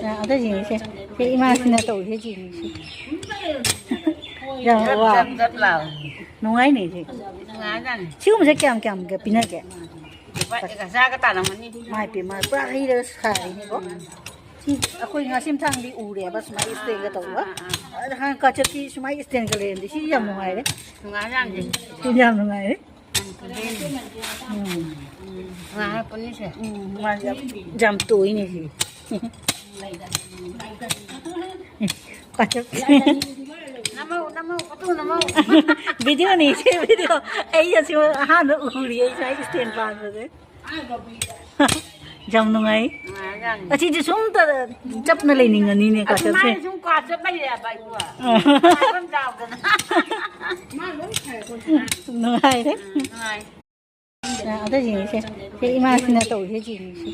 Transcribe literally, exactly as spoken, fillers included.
ꯑꯗ ꯌꯦꯡꯉꯤꯁꯦ, ꯁꯤ ꯏꯃꯥꯁꯤꯅ ꯇꯧꯔꯤꯁꯦ ꯌꯦꯡꯉꯤꯁꯦ꯫ ꯌꯥꯝ ꯖꯞ, ꯋꯥ꯫ ꯖꯞ, ꯖꯞ ꯂꯥꯎꯏ꯫ ꯅꯨꯡꯉꯥꯏꯅꯦ ꯁꯤ꯫ ꯅꯨꯡꯉꯥꯏꯖꯥꯠꯅꯤ꯫ ꯁꯤꯒꯨꯝꯕꯁꯦ ꯀꯌꯥꯝ ꯀꯌꯥꯝꯒ ꯄꯤꯅꯒꯦ? ꯂꯨꯄꯥ ꯑꯦꯛ ꯍꯖꯥꯔꯒ ꯇꯥꯔꯝꯃꯅꯤ꯫ ꯃꯥꯏ ꯄꯦꯝꯃ, ꯄꯨꯔꯥ ꯍꯩꯔꯒ ꯁꯥꯔꯤꯅꯤꯀꯣ꯫ ꯁꯤ ꯑꯩꯈꯣꯏ ꯉꯥꯁꯤꯝꯊꯥꯡꯗꯤ ꯎꯔꯦꯕ ꯁꯨꯃꯥꯏꯅ ꯏꯁꯇꯦꯟꯒ ꯇꯧꯕ꯫ ꯑꯥ, ꯑꯥ, ꯑꯥ꯫ ꯑꯗ ꯍꯥꯟꯅ ꯀꯥꯆꯛꯀꯤ ꯁꯨꯃꯥꯏꯅ ꯏꯁꯇꯦꯟꯒ ꯂꯩꯔꯝꯗꯦ꯫ ꯁꯤ ꯌꯥꯝ ꯅꯨꯡꯉꯥꯏꯔꯦ꯫ ꯅꯨꯡꯉꯥꯏꯖꯥꯠꯅꯤ꯫ ꯁꯤ ꯌꯥꯝ ꯅꯨꯡꯉꯥꯏꯔꯦ꯫ ꯎꯝ꯫ ꯎꯝ, ꯉꯥꯏꯍꯥꯛ ꯄꯨꯟꯁꯦ꯫ ꯎꯝ, ꯃꯥ ꯌꯥꯝ, ꯌꯥꯝ ꯇꯣꯏꯅꯦ ꯁꯤ꯫ ꯀꯥꯆꯛ꯫ ꯅꯝꯍꯧ, ꯅꯝꯍꯧ, ꯐꯣꯇꯣ ꯅꯝꯍꯧ꯫ ꯚꯤꯗꯤꯑꯣꯅꯤ ꯁꯤ, ꯚꯤꯗꯤꯑꯣ꯫ ꯑꯩ ꯑꯁꯤ ꯑꯍꯥꯟꯕ ꯎꯔꯤ, ꯑꯩ ꯁ꯭ꯋꯥꯏ ꯏꯁꯇꯦꯟ ꯄꯥꯟꯕꯁꯦ꯫ ꯌꯥꯝ ꯅꯨꯡꯉꯥꯏ꯫ ꯅꯨꯡꯉꯥꯏꯖꯥꯠꯅꯤ꯫ ꯑꯁꯤꯗꯤ ꯁꯨꯝ ꯇ-, ꯆꯞꯅ ꯂꯩꯅꯤꯡꯉꯅꯤꯅꯦ, ꯑꯁꯤ ꯀꯥꯆꯛꯁꯦ꯫ ꯃꯥꯏ ꯁꯨꯝ ꯀ꯭ꯋꯥ ꯆꯞ ꯂꯩꯔꯦꯕ ꯑꯩꯕꯨ꯫ ꯑꯥ꯫ ꯅꯨꯡꯉꯥꯏꯐꯝ ꯆꯥꯎꯗꯅ꯫ ꯅꯨꯡꯉꯥꯏꯔꯦ꯫ ꯎꯝ, ꯅꯨꯡꯉꯥꯏ꯫ ꯑ, ꯑꯗ ꯌꯦꯡꯉꯤꯁꯦ꯫ ꯁꯤ ꯏꯃꯥꯁꯤꯅ ꯇꯧꯔꯤꯁꯦ ꯌꯦꯡꯉꯤꯁꯦ꯫